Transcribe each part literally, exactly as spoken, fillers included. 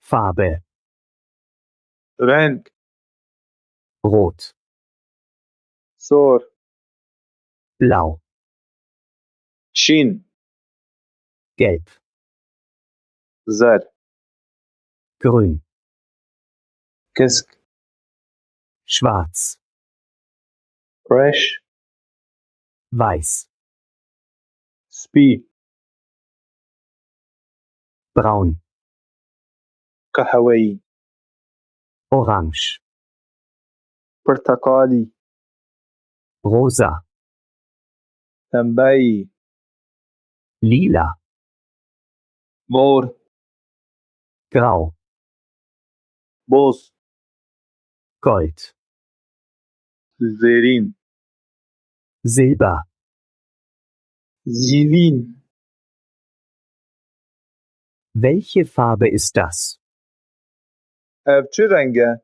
Farbe. Reng. Rot. Sor. Blau. Şîn. Gelb. Zer. Grün. Kesk. Schwarz. Reş. Weiß. Spî. Braun. Qehweyî. Orange. Porteqalî. Rosa. Pembeyî. Lila. Mor. Grau. Boz. Gold. Zêrîn. Silber. Zîvîn. Welche Farbe ist das? Ev çi reng e?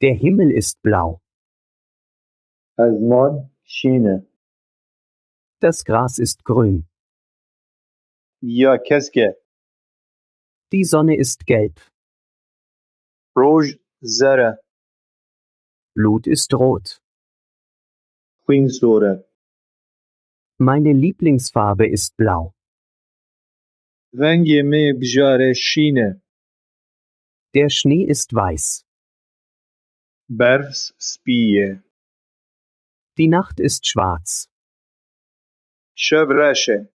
Der Himmel ist blau. Ezman şîn e. Das Gras ist grün. Ya kesk e. Die Sonne ist gelb. Roj zer e. Blut ist rot. Xwîn sor e. Meine Lieblingsfarbe ist blau. Rengê me bijare şîn e. Der Schnee ist weiß. Berf spî ye. Die Nacht ist schwarz. Şev reş e.